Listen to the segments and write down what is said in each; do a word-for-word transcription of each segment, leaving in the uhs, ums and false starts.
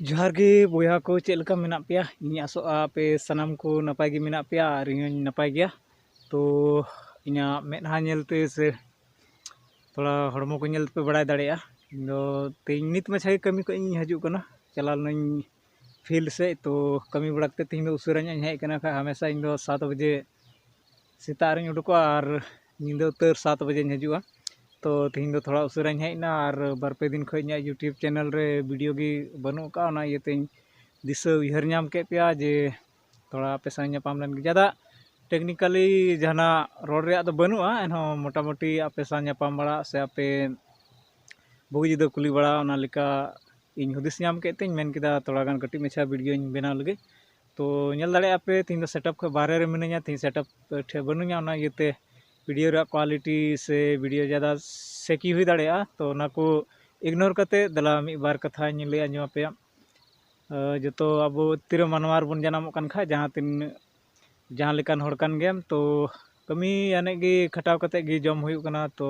ᱡᱚᱦᱟᱨ ᱜᱮ ᱵᱚᱭᱦᱟ ᱠᱚ, ᱪᱮᱫ ᱞᱮᱠᱟ ᱢᱮᱱᱟᱜ ᱯᱮᱭᱟ? ᱤᱧ ᱟᱥᱚᱜᱼᱟ ᱟᱯᱮ ᱥᱟᱱᱟᱢ ᱠᱚ ᱱᱟᱯᱟᱭ ᱜᱮ ᱢᱮᱱᱟᱜ ᱯᱮᱭᱟ ᱟᱨ ᱤᱧ ᱦᱚᱸᱧ ᱱᱟᱯᱟᱭ ᱜᱮᱭᱟ᱾ ᱛᱚ ᱤᱧᱟᱹᱜ ᱢᱮᱫᱦᱟ ᱧᱮᱞᱛᱮ ᱥᱮ ᱛᱷᱚᱲᱟ ᱦᱚᱲᱢᱚ ᱠᱚ ᱧᱮᱞ ᱛᱮᱯᱮ ᱵᱟᱲᱟᱭ ᱫᱟᱲᱮᱭᱟᱜᱼᱟ, ᱤᱧ ᱫᱚ ᱛᱮᱦᱮᱧ ᱱᱤᱛ ᱢᱟᱪᱷᱟ ᱜᱮ ᱠᱟᱹᱢᱤ ᱠᱷᱚᱱ ᱤᱧ ᱦᱤᱡᱩᱜ ᱠᱟᱱᱟ᱾ ᱪᱟᱞᱟᱣ ᱞᱮᱱᱟᱹᱧ ᱯᱷᱤᱞᱰ ᱥᱮᱫ, ᱛᱚ ᱠᱟᱹᱢᱤ ᱵᱟᱲᱟ ᱠᱟᱛᱮ ᱛᱮᱦᱮᱧ ᱫᱚ ᱩᱥᱟᱹᱨᱟ ᱧᱚᱜ ᱤᱧ ᱦᱮᱡ ᱟᱠᱟᱱᱟ᱾ ᱠᱷᱟᱡ ᱦᱟᱢᱮᱥᱟ ᱤᱧ ᱫᱚ ᱥᱟᱛ ᱵᱟᱡᱮ ᱥᱮᱛᱟᱜ ᱨᱤᱧ ᱩᱰᱩᱠᱚᱜᱼᱟ ᱟᱨ ᱧᱤᱫᱟᱹ ᱩᱛᱟᱹᱨ ᱥᱟᱛ ᱵᱟᱡᱮᱧ ᱦᱤᱡᱩᱜᱼᱟ᱾ ᱛᱚ ᱛᱮᱦᱮᱧ ᱫᱚ ᱛᱷᱚᱲᱟ ᱩᱥᱟᱹᱨᱟᱧ ᱦᱮᱡ ᱮᱱᱟ ᱟᱨ ᱵᱟᱨ ᱯᱮ ᱫᱤᱱ ᱠᱷᱚᱱ ᱤᱧᱟᱹᱜ YouTube ᱪᱮᱱᱮᱞ ᱨᱮ ᱵᱷᱤᱰᱤᱭᱳ ᱜᱮ ᱵᱟᱹᱱᱩᱜ ᱟᱠᱟᱫᱼᱟ, ᱚᱱᱟ ᱤᱭᱟᱹᱛᱮᱧ ᱫᱤᱥᱟᱹ ᱩᱭᱦᱟᱹᱨ ᱧᱟᱢ ᱠᱮᱫ ᱯᱮᱭᱟ ᱡᱮ ᱛᱷᱚᱲᱟ ᱟᱯᱮ ᱥᱟᱶ ᱧᱟᱯᱟᱢ ᱞᱮᱱ ᱜᱮ᱾ ᱡᱟᱫᱟ ᱴᱮᱠᱱᱤᱠᱟᱞᱤ ᱡᱟᱦᱟᱱᱟᱜ ᱨᱚᱲ ᱨᱮᱭᱟᱜ ᱫᱚ ᱵᱟᱹᱱᱩᱜᱼᱟ, ᱮᱱᱦᱚᱸ ᱢᱚᱴᱟᱢᱩᱴᱤ ᱟᱯᱮ ᱥᱟᱶ ᱧᱟᱯᱟᱢ ᱵᱟᱲᱟ ᱥᱮ ᱟᱯᱮ ᱵᱩᱜᱤ ᱡᱩᱫᱟᱹ ᱠᱩᱞᱤ ᱵᱟᱲᱟ, ᱚᱱᱟ ᱞᱮᱠᱟ ᱤᱧ ᱦᱩᱫᱤᱥ ᱧᱟᱢ ᱠᱮᱫ ᱛᱮᱧ ᱢᱮᱱ ᱠᱮᱫᱟ ᱛᱷᱚᱲᱟ ᱜᱟᱱ ᱠᱟᱹᱴᱤᱡ ᱢᱟᱪᱷᱟ ᱵᱷᱤᱰᱤᱭᱳᱧ ᱵᱮᱱᱟᱣ ᱞᱮᱜᱮ᱾ ᱛᱚ ᱧᱮᱞ ᱫᱟᱲᱮᱭᱟᱜᱼᱟ ᱯᱮ, ᱛᱮᱦᱮᱧ ᱫᱚ ᱥᱮᱴᱟᱯ ᱠᱷᱚᱱ ᱵᱟᱦᱨᱮ ᱨᱮ ᱢᱤᱱᱟᱹᱧᱟ, ᱛᱮᱦᱮᱧ ᱥᱮᱴᱟᱯ ᱴᱷᱮᱱ ᱵᱟᱹᱱᱩᱧᱟ, ᱚᱱᱟ ᱤᱭᱟᱹᱛᱮ ᱵᱷᱤᱰᱤᱭᱳ ᱨᱮᱭᱟᱜ ᱠᱳᱣᱟᱞᱤᱴᱤ ᱥᱮ ᱵᱷᱤᱰᱤᱭᱳ ᱡᱟᱫᱟ ᱥᱮᱠᱤ ᱦᱩᱭ ᱫᱟᱲᱮᱭᱟᱜᱼᱟ᱾ ᱛᱚ ᱚᱱᱟ ᱠᱚ ᱤᱜᱱᱳᱨ ᱠᱟᱛᱮ ᱫᱮᱞᱟ ᱢᱤᱫ ᱵᱟᱨ ᱠᱟᱛᱷᱟᱧ ᱞᱟᱹᱭ ᱟᱸᱡᱚᱢ ᱟᱯᱮᱭᱟ᱾ ᱟᱸ, ᱡᱚᱛᱚ ᱟᱵᱚ ᱛᱤᱨᱮ ᱢᱟᱱᱣᱟ ᱨᱮᱵᱚᱱ ᱡᱟᱱᱟᱢᱚᱜ ᱠᱟᱱ ᱠᱷᱟᱡ ᱡᱟᱦᱟᱸ ᱛᱤᱱᱟᱹᱜ ᱡᱟᱦᱟᱸ ᱞᱮᱠᱟᱱ ᱦᱚᱲ ᱠᱟᱱ ᱜᱮᱭᱟᱢ, ᱛᱚ ᱠᱟᱹᱢᱤ ᱟᱱᱮᱡ ᱜᱮ ᱠᱷᱟᱴᱟᱣ ᱠᱟᱛᱮ ᱜᱮ ᱡᱚᱢ ᱦᱩᱭᱩᱜ ᱠᱟᱱᱟ᱾ ᱛᱚ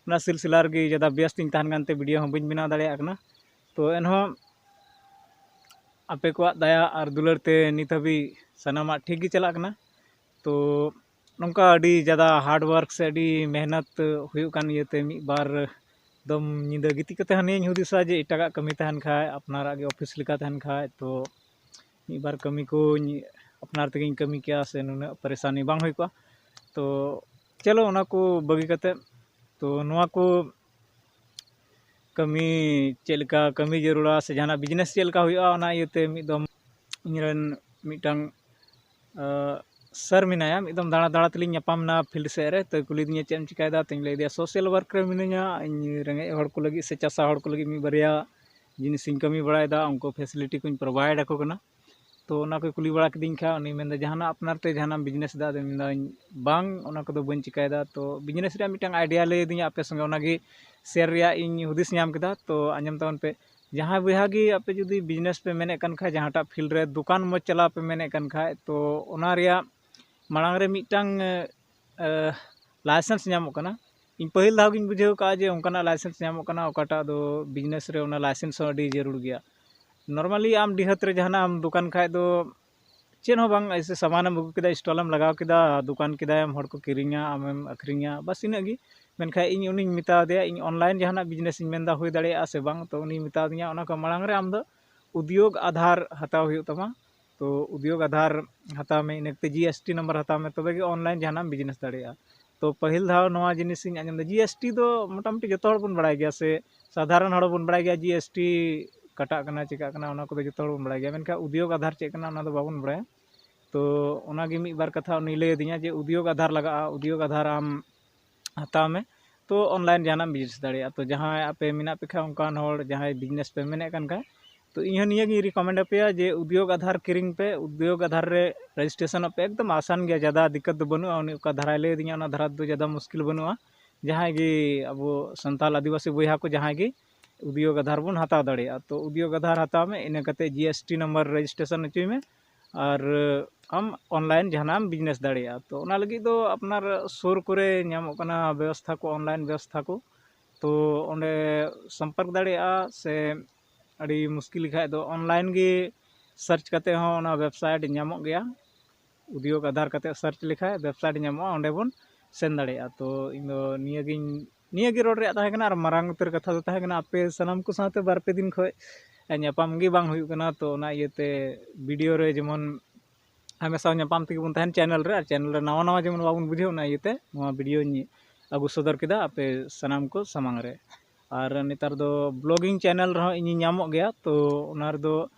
ᱚᱱᱟ ᱥᱤᱞᱥᱤᱞᱟ ᱨᱮᱜᱮ ᱡᱟᱫᱟ ᱵᱮᱥᱛᱤᱧ ᱛᱟᱦᱮᱱ ᱠᱟᱱᱛᱮ ᱵᱷᱤᱰᱤᱭᱳ ᱦᱚᱸ ᱵᱟᱹᱧ ᱵᱮᱱᱟᱣ ᱫᱟᱲᱮᱭᱟᱜ ᱠᱟᱱᱟ᱾ ᱛᱚ ᱮᱱᱦᱚᱸ ᱟᱯᱮ ᱠᱚᱣᱟᱜ ᱫᱟᱭᱟ ᱟᱨ ᱫᱩᱞᱟᱹᱲ ᱛᱮ ᱱᱤᱛ ᱦᱟᱹᱵᱤᱡ ᱥᱟᱱᱟᱢᱟᱜ ᱴᱷᱤᱠ ᱜᱮ ᱪᱟᱞᱟᱜ ᱠᱟᱱᱟ᱾ ᱛᱚ ᱱᱚᱝᱠᱟ ᱟᱹᱰᱤ ᱡᱟᱫᱟ ᱦᱟᱨᱰ ᱣᱟᱨᱠ ᱥᱮ ᱟᱹᱰᱤ ᱢᱮᱦᱱᱚᱛ ᱦᱩᱭᱩᱜ ᱠᱟᱱ ᱤᱭᱟᱹᱛᱮ ᱢᱤᱫ ᱵᱟᱨ ᱫᱚᱢ ᱧᱤᱫᱟᱹ ᱜᱤᱛᱤᱡ ᱠᱟᱛᱮ ᱦᱚᱸ ᱱᱤᱭᱟᱹᱧ ᱦᱩᱫᱤᱥᱟ ᱡᱮ ᱮᱴᱟᱜᱟᱜ ᱠᱟᱹᱢᱤ ᱛᱟᱦᱮᱱ ᱠᱷᱟᱡ, ᱟᱯᱱᱟᱨᱟᱜ ᱜᱮ ᱚᱯᱷᱤᱥ ᱞᱮᱠᱟ ᱛᱟᱦᱮᱱ ᱠᱷᱟᱡ, ᱛᱚ ᱢᱤᱫ ᱵᱟᱨ ᱠᱟᱹᱢᱤ ᱠᱚᱧ ᱟᱯᱱᱟᱨ ᱛᱮᱜᱮᱧ ᱠᱟᱹᱢᱤ ᱠᱮᱭᱟ ᱥᱮ ᱱᱩᱱᱟᱹᱜ ᱯᱟᱨᱤᱥᱟᱱᱤ ᱵᱟᱝ ᱦᱩᱭ ᱠᱚᱜᱼᱟ᱾ ᱛᱚ ᱪᱚᱞᱚ ᱚᱱᱟ ᱠᱚ ᱵᱟᱹᱜᱤ ᱠᱟᱛᱮ, ᱛᱚ ᱱᱚᱣᱟ ᱠᱚ ᱠᱟᱹᱢᱤ ᱪᱮᱫ ᱞᱮᱠᱟ ᱠᱟᱹᱢᱤ ᱡᱟᱹᱨᱩᱲᱟ ᱥᱮ ᱡᱟᱦᱟᱱᱟᱜ ᱵᱤᱡᱽᱱᱮᱥ ᱪᱮᱫ ᱞᱮᱠᱟ ᱦᱩᱭᱩᱜᱼᱟ, ᱚᱱᱟ ᱤᱭᱟᱹᱛᱮ ᱢᱤᱫ ᱫᱚᱢ ᱤᱧᱨᱮᱱ ᱢᱤᱫᱴᱟᱝ, ᱟᱸ, ᱥᱟᱨ ᱢᱮᱱᱟᱭᱟ, ᱢᱤᱫ ᱫᱚᱢ ᱫᱟᱬᱟ ᱫᱟᱬᱟ ᱛᱮᱞᱤᱧ ᱧᱟᱯᱟᱢ ᱮᱱᱟ ᱯᱷᱤᱞᱰ ᱥᱮᱫ ᱨᱮ᱾ ᱛᱚᱭ ᱠᱩᱞᱤ ᱫᱤᱧᱟ, "ᱪᱮᱫ ᱮᱢ ᱪᱤᱠᱟᱹᱭᱮᱫᱟ?" ᱛᱚᱧ ᱞᱟᱹᱭ ᱟᱫᱮᱭᱟ, "ᱥᱳᱥᱟᱞ ᱣᱟᱨᱠ ᱨᱮ ᱢᱤᱱᱟᱹᱧᱟ, ᱤᱧ ᱨᱮᱸᱜᱮᱡ ᱦᱚᱲ ᱠᱚ ᱞᱟᱹᱜᱤᱫ ᱥᱮ ᱪᱟᱥᱟ ᱦᱚᱲ ᱠᱚ ᱞᱟᱹᱜᱤᱫ ᱢᱤᱫ ᱵᱟᱨᱭᱟ ᱡᱤᱱᱤᱥᱤᱧ ᱠᱟᱹᱢᱤ ᱵᱟᱲᱟᱭᱮᱫᱟ, ᱩᱱᱠᱩ ᱯᱷᱮᱥᱤᱞᱤᱴᱤ ᱠᱚᱧ ᱯᱨᱳᱵᱷᱟᱭᱤᱰ ᱟᱠᱚ ᱠᱟᱱᱟ᱾" ᱛᱚ ᱚᱱᱟ ᱠᱚᱭ ᱠᱩᱞᱤ ᱵᱟᱲᱟ ᱠᱤᱫᱤᱧ ᱠᱷᱟᱡ, ᱩᱱᱤ ᱢᱮᱱᱫᱟ, "ᱡᱟᱦᱟᱱᱟᱜ ᱟᱯᱱᱟᱨ ᱛᱮ ᱡᱟᱦᱟᱱᱟᱜ ᱵᱤᱡᱽᱱᱮᱥ ᱮᱫᱟ?" ᱟᱫᱚᱧ ᱢᱮᱱᱫᱟᱹᱧ, "ᱵᱟᱝ, ᱚᱱᱟ ᱠᱚᱫᱚ ᱵᱟᱹᱧ ᱪᱤᱠᱟᱹᱭᱮᱫᱟ᱾" ᱛᱚ ᱵᱤᱡᱽᱱᱮᱥ ᱨᱮᱭᱟᱜ ᱢᱤᱫᱴᱟᱝ ᱟᱭᱰᱤᱭᱟ ᱞᱟᱹᱭ ᱟᱹᱫᱤᱧᱟ ᱟᱯᱮ ᱥᱚᱸᱜᱮ, ᱚᱱᱟᱜᱮ ᱥᱮᱭᱟᱨ ᱨᱮᱭᱟᱜ ᱤᱧ ᱦᱩᱫᱤᱥ ᱧᱟᱢ ᱠᱮᱫᱟ᱾ ᱛᱚ ᱟᱸᱡᱚᱢ ᱛᱟᱵᱚᱱ ᱯᱮ, ᱡᱟᱦᱟᱸᱭ ᱵᱚᱭᱦᱟ ᱜᱮ ᱟᱯᱮ ᱡᱩᱫᱤ ᱵᱤᱡᱽᱱᱮᱥ ᱯᱮ ᱢᱮᱱᱮᱫ ᱠᱟᱱ ᱠᱷᱟᱡ, ᱡᱟᱦᱟᱸᱴᱟᱜ ᱯᱷᱤᱞᱰ ᱨᱮ ᱫᱚᱠᱟᱱ ᱢᱚᱡᱽ ᱪᱟᱞᱟᱣ ᱯᱮ ᱢᱮᱱᱮᱫ ᱠᱟᱱ ᱠᱷᱟᱡ, ᱛᱚ ᱚᱱᱟ ᱨᱮᱭᱟᱜ ᱢᱟᱲᱟᱝ ᱨᱮ ᱢᱤᱫᱴᱟᱝ, ᱮ, ᱞᱟᱭᱥᱮᱱᱥ ᱧᱟᱢᱚᱜ ᱠᱟᱱᱟ᱾ ᱤᱧ ᱯᱟᱹᱦᱤᱞ ᱫᱷᱟᱣ ᱜᱤᱧ ᱵᱩᱡᱷᱟᱹᱣ ᱠᱟᱜᱼᱟ ᱡᱮ ᱚᱱᱠᱟᱱᱟᱜ ᱞᱟᱭᱥᱮᱱᱥ ᱧᱟᱢᱚᱜ ᱠᱟᱱᱟ, ᱚᱠᱟᱴᱟᱜ ᱫᱚ ᱵᱤᱡᱽᱱᱮᱥ ᱨᱮ ᱚᱱᱟ ᱞᱟᱭᱥᱮᱱᱥ ᱦᱚᱸ ᱟᱹᱰᱤ ᱡᱟᱹᱨᱩᱲ ᱜᱮᱭᱟ᱾ ᱱᱚᱨᱢᱟᱞᱤ ᱟᱢ ᱰᱤᱦᱟᱹᱛ ᱨᱮ ᱡᱟᱦᱟᱱᱟᱜ ᱮᱢ ᱫᱚᱠᱟᱱ ᱠᱷᱟᱡ ᱫᱚ ᱪᱮᱫ ᱦᱚᱸ ᱵᱟᱝ, ᱮᱭᱥᱮ ᱥᱟᱢᱟᱱᱮᱢ ᱟᱹᱜᱩ ᱠᱮᱫᱟ, ᱥᱴᱚᱞᱮᱢ ᱞᱟᱜᱟᱣ ᱠᱮᱫᱟ, ᱫᱚᱠᱟᱱ ᱠᱮᱫᱟᱭ, ᱦᱚᱲ ᱠᱚ ᱠᱤᱨᱤᱧᱟ, ᱟᱢᱮᱢ ᱟᱹᱠᱷᱨᱤᱧᱟ, ᱵᱟᱥ ᱤᱱᱟᱹᱜ ᱜᱮ᱾ ᱢᱮᱱᱠᱷᱟᱡ ᱤᱧ ᱩᱱᱤᱧ ᱢᱮᱛᱟ ᱫᱮᱭᱟ, ᱤᱧ ᱚᱱᱞᱟᱭᱤᱱ ᱡᱟᱦᱟᱱᱟᱜ ᱵᱤᱡᱽᱱᱮᱥ ᱤᱧ ᱢᱮᱱᱫᱟ, ᱦᱩᱭ ᱫᱟᱲᱮᱭᱟᱜᱼᱟ ᱥᱮ ᱵᱟᱝ? ᱛᱚ ᱩᱱᱤᱭ ᱢᱮᱛᱟ ᱫᱤᱧᱟ, ᱚᱱᱟ ᱠᱚ ᱢᱟᱲᱟᱝ ᱨᱮ ᱟᱢ ᱫᱚ ᱩᱫᱽᱭᱳᱜᱽ ᱟᱫᱷᱟᱨ ᱦᱟᱛᱟᱣ ᱦᱩᱭᱩᱜ ᱛᱟᱢᱟ᱾ ᱛᱚ ᱩᱫᱽᱭᱳᱜᱽ ᱟᱫᱷᱟᱨ ᱦᱟᱛᱟᱣ ᱢᱮ, ᱤᱱᱟᱹ ᱠᱟᱛᱮ ᱡᱤ ᱮᱥ ᱴᱤ ᱱᱟᱢᱵᱟᱨ ᱦᱟᱛᱟᱣ ᱢᱮ, ᱛᱚᱵᱮ ᱜᱮ ᱚᱱᱞᱟᱭᱤᱱ ᱡᱟᱦᱟᱱᱟᱜ ᱮᱢ ᱵᱤᱡᱽᱱᱮᱥ ᱫᱟᱲᱮᱭᱟᱜᱼᱟ᱾ ᱛᱚ ᱯᱟᱹᱦᱤᱞ ᱫᱷᱟᱣ ᱱᱚᱣᱟ ᱡᱤᱱᱤᱥ ᱤᱧ ᱟᱸᱡᱚᱢ ᱮᱫᱟ᱾ ᱡᱤ ᱮᱥ ᱴᱤ ᱫᱚ ᱢᱚᱴᱟᱢᱩᱴᱤ ᱡᱚᱛᱚ ᱦᱚᱲ ᱵᱚᱱ ᱵᱟᱲᱟᱭ ᱜᱮᱭᱟ, ᱥᱮ ᱥᱟᱫᱷᱟᱨᱚᱱ ᱦᱚᱲ ᱵᱚᱱ ᱵᱟᱲᱟᱭ ᱜᱮᱭᱟ, ᱡᱤ ᱮᱥ ᱴᱤ ᱠᱟᱴᱟᱜ ᱠᱟᱱᱟ, ᱪᱤᱠᱟᱜ ᱠᱟᱱᱟ, ᱚᱱᱟ ᱠᱚᱫᱚ ᱡᱚᱛᱚ ᱦᱚᱲ ᱵᱚᱱ ᱵᱟᱲᱟᱭ ᱜᱮᱭᱟ᱾ ᱢᱮᱱᱠᱷᱟᱱ ᱩᱫᱽᱭᱳᱜᱽ ᱟᱫᱷᱟᱨ ᱪᱮᱫ ᱠᱟᱱᱟ, ᱚᱱᱟ ᱫᱚ ᱵᱟᱵᱚᱱ ᱵᱟᱲᱟᱭᱟ᱾ ᱛᱚ ᱚᱱᱟᱜᱮ ᱢᱤᱫ ᱵᱟᱨ ᱠᱟᱛᱷᱟ ᱩᱱᱤ ᱞᱟᱹᱭ ᱟᱹᱫᱤᱧᱟ ᱡᱮ ᱩᱫᱽᱭᱳᱜᱽ ᱟᱫᱷᱟᱨ ᱞᱟᱜᱟᱜᱼᱟ, ᱩᱫᱽᱭᱳᱜᱽ ᱟᱫᱷᱟᱨ ᱟᱢ ᱦᱟᱛᱟᱣ ᱢᱮ᱾ ᱛᱚ ᱚᱱᱞᱟᱭᱤᱱ ᱡᱟᱦᱟᱱᱟᱜ ᱮᱢ ᱵᱤᱡᱽᱱᱮᱥ ᱫᱟᱲᱮᱭᱟᱜᱼᱟ᱾ ᱛᱚ ᱡᱟᱦᱟᱸᱭ ᱟᱯᱮ ᱢᱮᱱᱟᱜ ᱯᱮ ᱠᱷᱟᱱ ᱚᱱᱠᱟᱱ ᱦᱚᱲ, ᱡᱟᱦᱟᱸᱭ ᱵᱤᱡᱽᱱᱮᱥ ᱯᱮ ᱢᱮᱱᱮᱫ ᱠᱟᱱ ᱠᱷᱟᱱ, ᱛᱚ ᱤᱧ ᱦᱚᱸ ᱱᱤᱭᱟᱹ ᱜᱤᱧ ᱨᱤᱠᱚᱢᱮᱱᱰ ᱟᱯᱮᱭᱟ ᱡᱮ ᱩᱫᱽᱭᱳᱜᱽ ᱟᱫᱷᱟᱨ ᱠᱤᱨᱤᱧ ᱯᱮ, ᱩᱫᱽᱭᱳᱜᱽ ᱟᱫᱷᱟᱨ ᱨᱮ ᱨᱮᱡᱤᱥᱴᱨᱮᱥᱚᱱᱚᱜ ᱯᱮ᱾ ᱮᱠᱫᱚᱢ ᱟᱥᱟᱱ ᱜᱮᱭᱟ, ᱡᱟᱫᱟ ᱫᱤᱠᱠᱟᱛ ᱫᱚ ᱵᱟᱹᱱᱩᱜᱼᱟ᱾ ᱩᱱᱤ ᱚᱠᱟ ᱫᱷᱟᱨᱟᱭ ᱞᱟᱹᱭ ᱟᱹᱫᱤᱧᱟ, ᱚᱱᱟ ᱫᱷᱟᱨᱟ ᱫᱚ ᱡᱟᱫᱟ ᱢᱩᱥᱠᱤᱞ ᱵᱟᱹᱱᱩᱜᱼᱟ᱾ ᱡᱟᱦᱟᱸᱭ ᱜᱮ ᱟᱵᱚ ᱥᱟᱱᱛᱟᱲ ᱟᱹᱫᱤᱵᱟᱹᱥᱤ ᱵᱚᱭᱦᱟ ᱠᱚ ᱡᱟᱦᱟᱸᱭ ᱜᱮ ᱩᱫᱽᱭᱳᱜᱽ ᱟᱫᱷᱟᱨ ᱵᱚᱱ ᱦᱟᱛᱟᱣ ᱫᱟᱲᱮᱭᱟᱜᱼᱟ᱾ ᱛᱚ ᱩᱫᱽᱭᱳᱜᱽ ᱟᱫᱷᱟᱨ ᱦᱟᱛᱟᱣ ᱢᱮ, ᱤᱱᱟᱹ ᱠᱟᱛᱮ G S T number registration ᱦᱚᱪᱚᱭ ᱢᱮ, ᱟᱨ ᱟᱢ ᱚᱱᱞᱟᱭᱤᱱ ᱡᱟᱦᱟᱱᱟᱜ ᱮᱢ ᱵᱤᱡᱽᱱᱮᱥ ᱫᱟᱲᱮᱭᱟᱜᱼᱟ᱾ ᱛᱚ ᱚᱱᱟ ᱞᱟᱹᱜᱤᱫ ᱫᱚ ᱟᱯᱱᱟᱨ ᱥᱩᱨ ᱠᱚᱨᱮ ᱧᱟᱢᱚᱜ ᱠᱟᱱᱟ ᱵᱮᱵᱚᱥᱛᱷᱟ ᱠᱚ, ᱚᱱᱞᱟᱭᱤᱱ ᱵᱮᱵᱚᱥᱛᱷᱟ ᱠᱚ᱾ ᱛᱚ ᱚᱸᱰᱮ ᱥᱚᱢᱯᱚᱨᱠ ᱫᱟᱲᱮᱭᱟᱜᱼᱟ, ᱥᱮ ᱟᱹᱰᱤ ᱢᱩᱥᱠᱤᱞ ᱠᱷᱟᱡ ᱫᱚ ᱚᱱᱞᱟᱭᱤᱱ ᱜᱮ ᱥᱟᱨᱪ ᱠᱟᱛᱮ ᱦᱚᱸ ᱚᱱᱟ ᱣᱮᱵᱥᱟᱭᱤᱴ ᱧᱟᱢᱚᱜ ᱜᱮᱭᱟ᱾ ᱩᱫᱽᱭᱳᱜᱽ ᱟᱫᱷᱟᱨ ᱠᱟᱛᱮ ᱥᱟᱨᱪ ᱞᱮᱠᱷᱟᱡ ᱣᱮᱵᱥᱟᱭᱤᱴ ᱧᱟᱢᱚᱜᱼᱟ, ᱚᱸᱰᱮ ᱵᱚᱱ ᱥᱮᱱ ᱫᱟᱲᱮᱭᱟᱜᱼᱟ᱾ ᱛᱚ ᱤᱧ ᱫᱚ ᱱᱤᱭᱟᱹᱜᱤᱧ, ᱱᱤᱭᱟᱹᱜᱮ ᱨᱚᱲ ᱨᱮᱭᱟᱜ ᱛᱟᱦᱮᱸ ᱠᱟᱱᱟ᱾ ᱟᱨ ᱢᱟᱨᱟᱝ ᱩᱛᱟᱹᱨ ᱠᱟᱛᱷᱟ ᱫᱚ ᱛᱟᱦᱮᱸ ᱠᱟᱱᱟ, ᱟᱯᱮ ᱥᱟᱱᱟᱢ ᱠᱚ ᱥᱟᱶᱛᱮ ᱵᱟᱨ ᱯᱮ ᱫᱤᱱ ᱠᱷᱚᱡ ᱧᱟᱯᱟᱢ ᱜᱮ ᱵᱟᱝ ᱦᱩᱭᱩᱜ ᱠᱟᱱᱟ᱾ ᱛᱚ ᱚᱱᱟ ᱤᱭᱟᱹᱛᱮ ᱵᱷᱤᱰᱤᱭᱳ ᱨᱮ ᱡᱮᱢᱚᱱ ᱦᱟᱢᱮᱥᱟ ᱧᱟᱯᱟᱢ ᱛᱮᱜᱮ ᱵᱚᱱ ᱛᱟᱦᱮᱱ ᱪᱮᱱᱮᱞ ᱨᱮ, ᱟᱨ ᱪᱮᱱᱮᱞ ᱨᱮ ᱱᱟᱣᱟ ᱱᱟᱣᱟ ᱡᱮᱢᱚᱱ ᱵᱟᱵᱚᱱ ᱵᱩᱡᱷᱟᱹᱣ, ᱚᱱᱟ ᱤᱭᱟᱹᱛᱮ ᱱᱚᱣᱟ ᱵᱷᱤᱰᱤᱭᱳᱧ ᱟᱹᱜᱩ ᱥᱚᱫᱚᱨ ᱠᱮᱫᱟ ᱟᱯᱮ ᱥᱟᱱᱟᱢ ᱠᱚ ᱥᱟᱢᱟᱝ ᱨᱮ᱾ ᱟᱨ ᱱᱮᱛᱟᱨ ᱫᱚ ᱵᱞᱚᱜᱤᱝ ᱪᱮᱱᱮᱞ ᱨᱮᱦᱚᱸ ᱤᱧᱤᱧ ᱧᱟᱢᱚᱜ ᱜᱮᱭᱟ᱾ ᱛᱚ ᱚᱱᱟ ᱨᱮᱫᱚ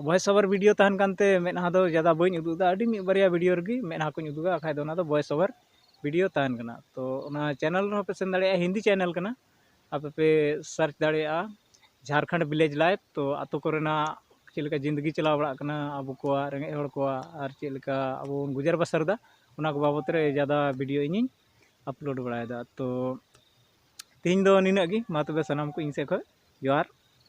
ᱵᱷᱚᱭᱮᱥ ᱳᱵᱷᱟᱨ ᱵᱷᱤᱰᱤᱭᱳ ᱛᱟᱦᱮᱱ ᱠᱟᱱᱛᱮ ᱢᱮᱫᱦᱟ ᱫᱚ ᱡᱟᱫᱟ ᱵᱟᱹᱧ ᱩᱫᱩᱜ ᱮᱫᱟ, ᱟᱹᱰᱤ ᱢᱤᱫ ᱵᱟᱨᱭᱟ ᱵᱷᱤᱰᱤᱭᱳ ᱨᱮᱜᱮ ᱢᱮᱫᱦᱟ ᱠᱚᱧ ᱩᱫᱩᱜᱟ, ᱵᱟᱠᱷᱟᱡ ᱫᱚ ᱚᱱᱟ ᱫᱚ ᱵᱷᱚᱭᱮᱥ ᱳᱵᱷᱟᱨ ᱵᱷᱤᱰᱤᱭᱳ ᱛᱟᱦᱮᱱ ᱠᱟᱱᱟ᱾ ᱛᱚ ᱚᱱᱟ ᱪᱮᱱᱮᱞ ᱨᱮᱦᱚᱸ ᱯᱮ ᱥᱮᱱ ᱫᱟᱲᱮᱭᱟᱜᱼᱟ, ᱦᱤᱱᱫᱤ ᱪᱮᱱᱮᱞ ᱠᱟᱱᱟ, ᱟᱯᱮ ᱯᱮ ᱥᱟᱨᱪ ᱫᱟᱲᱮᱭᱟᱜᱼᱟ ᱡᱷᱟᱲᱠᱷᱚᱸᱰ ᱵᱷᱤᱞᱮᱡᱽ ᱞᱟᱭᱤᱵᱷ᱾ ᱛᱚ ᱟᱛᱳ ᱠᱚᱨᱮᱱᱟᱜ ᱪᱮᱫ ᱞᱮᱠᱟ ᱡᱤᱱᱫᱮᱜᱤ ᱪᱟᱞᱟᱣ ᱵᱟᱲᱟᱜ ᱠᱟᱱᱟ ᱟᱵᱚ ᱠᱚᱣᱟᱜ, ᱨᱮᱸᱜᱮᱡ ᱦᱚᱲ ᱠᱚᱣᱟᱜ, ᱟᱨ ᱪᱮᱫ ᱞᱮᱠᱟ ᱟᱵᱚ ᱵᱚᱱ ᱜᱩᱡᱟᱨ ᱵᱟᱥᱟᱨ ᱮᱫᱟ, ᱚᱱᱟ ᱠᱚ ᱵᱟᱵᱚᱛ ᱨᱮ ᱡᱟᱫᱟ ᱵᱷᱤᱰᱤᱭᱳ ᱤᱧᱤᱧ ᱟᱯᱞᱳᱰ ᱵᱟᱲᱟᱭᱮᱫᱟ᱾ ᱛᱚ ᱛᱮᱦᱮᱧ ᱫᱚ ᱱᱤᱱᱟᱹᱜ ᱜᱮ, ᱢᱟ ᱛᱚᱵᱮ ᱥᱟᱱᱟᱢ ᱠᱚ ᱤᱧ ᱥᱮᱫ ᱠᱷᱚᱡ ᱡᱚᱦᱟᱨ᱾